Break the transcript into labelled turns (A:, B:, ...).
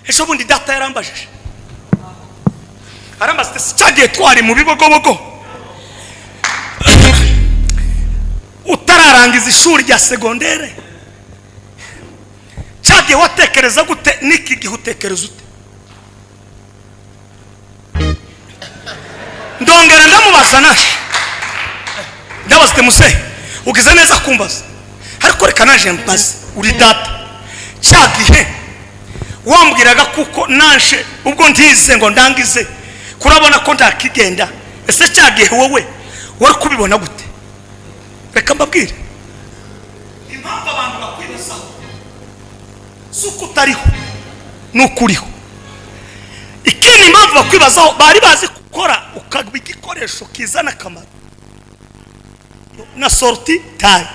A: Ejo bundi data yarambajije, arambaza ati: "Cyagiye twari mu Bibogobogo, utararangiza ishuri rya segondere, cyagiye watekereza gute? N'iki gihe utekereza ute?" Ndongera ndamubaza naje, ndabaza ati: "Muzehe, ugize neza kumbaza, ariko reka naje mbaze, uri data. Cya gihe wambwiraga kuko naje ubwo ntize ngo ndangize, kurabona ko ntakigenda, ese cya gihe wowe wari kubibona gute?" Reka mbabwire impamvu abantu bakwibazaho: si uko utariho, ni uko uriho. Ikindi, impamvu bakwibazaho, bari bazi gukora ukaba igikoresho kizana akamaro na sortie taille.